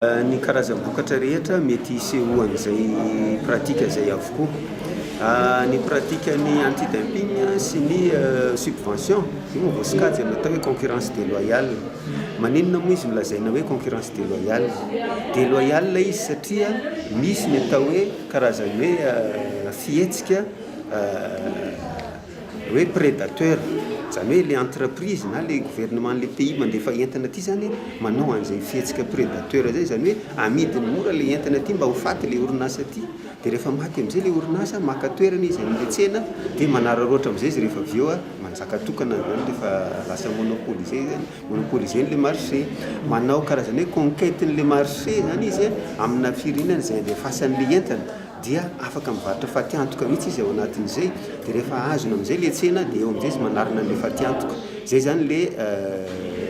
Ny karazam-bokatra rehetra mety hisehoan'izay pratique izay avokoa. Ny pratique ny anti-dumping sy ny subvention io moa voasokajy amin'ny atao hoe concurrence déloyale. Maninona moa izy no lazaina hoe concurrence déloyale? Déloyale izy satria misy ny atao hoe karazan'ny hoe fihetsika hoe prédateur, izany hoe ilay entreprise na ilay gouvernement an'ilay pays mandefa entana aty zany manao an'izay fihetsika prédateur zay, izany hoe amidiny mora ilay entana aty mba ho faty ilay orinasa aty, dia rehefa maty amin'izay ilay orinasa maka toerana izy amin'ilay tsena dia manararaotra amin'izay izy rehefa avy eo manjaka tokana zany rehefa lasa monopolisé zany, monopolisé ilay marché, manao karazana hoe conquête n'ilay marché zany izy amina firenena izay andefasan'ilay entana. dia afaka mivarotra fatiantoka mihitsy izy ao anatin'izay, dia rehefa azony amin'izay ilay tsena dia eo amin'izay izy manarina an'ilay fatiantoka. Izay izany ilay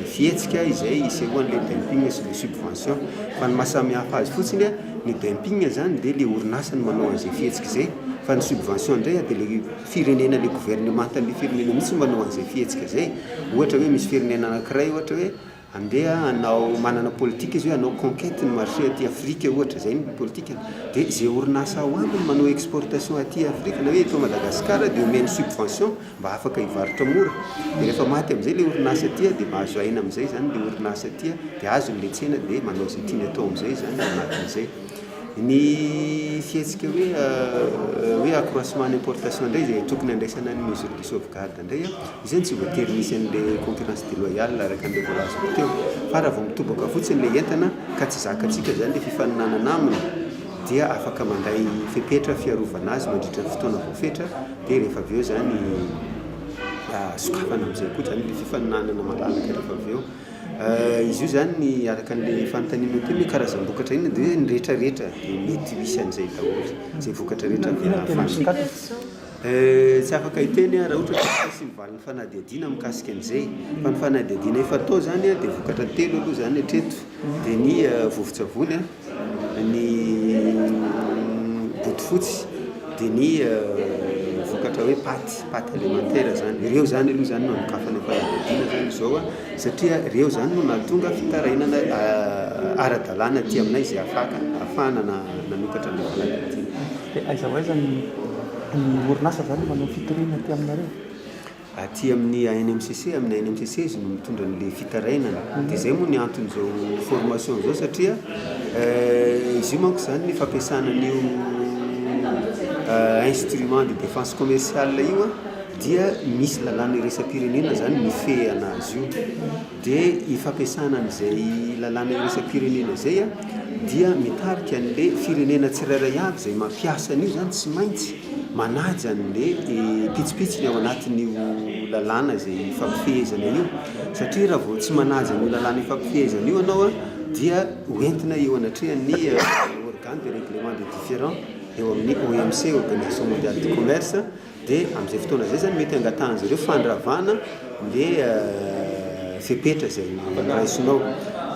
fihetsika izay isehoan'ilay dumping sy ilay subvention. Fa ny maha samy hafa azy fotsiny, ny dumping izany dia ilay orinasa no manao an'izay fihetsika izay, fa ny subvention indray dia ilay firenena, ilay governemantan'ilay firenena mihitsy no manao an'izay fihetsika izay. Ohatra hoe misy firenena anankiray ohatra hoe Andeha hanao, manana politika izy hoe hanao conquête ny marché aty Afrika ohatra, zay ny politikany. Dia izay orinasa ao aminy manao exportation aty Afrika na hoe eto Madagascar dia omeny subvention mba afaka hivarotra mora. Dia rehefa maty amin'izay ilay orinasa aty dia mahazo aina amin'izay izany ilay orinasa aty dia azony ilay tsena dia manao izay tiany atao amin'izay izany ao anatin'izay. Ny fihetsika hoe hoe accroissement ny importation indray izay tokony handraisana ny mesure de sauvegarde indray an, izay no tsy voatery misy an'ilay concurrence déloyale araka an'ilay voalazako teo. Fa raha vao mitobaka fotsiny ilay entana ka tsy zakantsika izany ilay fifaninanana aminy dia afaka mandray fepetra fiarovana azy mandritra ny fotoana voafetra dia rehefa avy eo izany sokafana amin'izay koa izany ilay fifaninanana malalaka rehefa avy eo. Izy io izany ny araka an'ilay fanontanianao teo hoe karazam-bokatra inona dia hoe ny rehetra rehetra dia mety ho hisy an'izay daholo, izay vokatra rehetra avy ahafahana. Tsy afaka hiteny aho raha ohatra ka tsy misy ny valin'ny fanadihadiana mikasika an'izay, fa ny fanadihadiana efa atao izany dia vokatra telo aloha izany hatreto, dia ny vovon-tsavony, ny bodofotsy dia ny vokatra hoe paty, paty alimentaire zany, ireo zany aloha zany no anokafana fanadihadiana zany izao satria ireo zany no nahatonga fitarainana ara-dalàna aty aminay izay afaka ahafahana nanokatra an'ilay fanadihadiana. Dia aiza ho aiza ny orinasa zany manao fitoriana aty aminareo? Aty amin'ny ANMCC, amin'ny ANMCC izy no mitondra an'ilay fitarainana. Dia izay moa ny anton'izao formation izao satria izy io manko izany ny fampiasana an'io instrument de défense commerciale io dia misy lalàna iraisam-pirenena izany mifehy an'azy io. Dia io fampiasana an'izay lalàna iraisam-pirenena izay dia mitarika an'ilay firenena tsirairay avy izay mampiasa an'io izany tsy maintsy manaja an'ilay pitsopitsony ao anatin'io lalàna izay ifampifehezana io satria raha vao tsy manaja an'io lalàna ifampifehezana io ianao dia ho entina eo anatrehan'ny organe de règlement des différends eo amin'ny OMC, Organisation Mondiale du Commerce. Dia amin'izay fotoana izay izany mety hangatahan-dry zareo fandravana le fepetra izay noraisinao.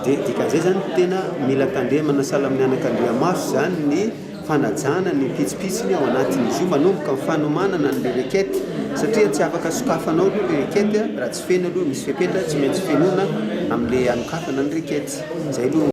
Dia dikan'izay izany tena mila tandremana sahala amin'ny anakandriamaso izany ny fanajana ny pitsopitsony ao anatin'izy io manomboka amin'ny fanomanana an'ilay requête satria tsy afaka sokafanao aloha ilay requête raha tsy feno aloha misy fepetra tsy maintsy fenoina amin'ilay hanokafana ny requête. Izay aloha.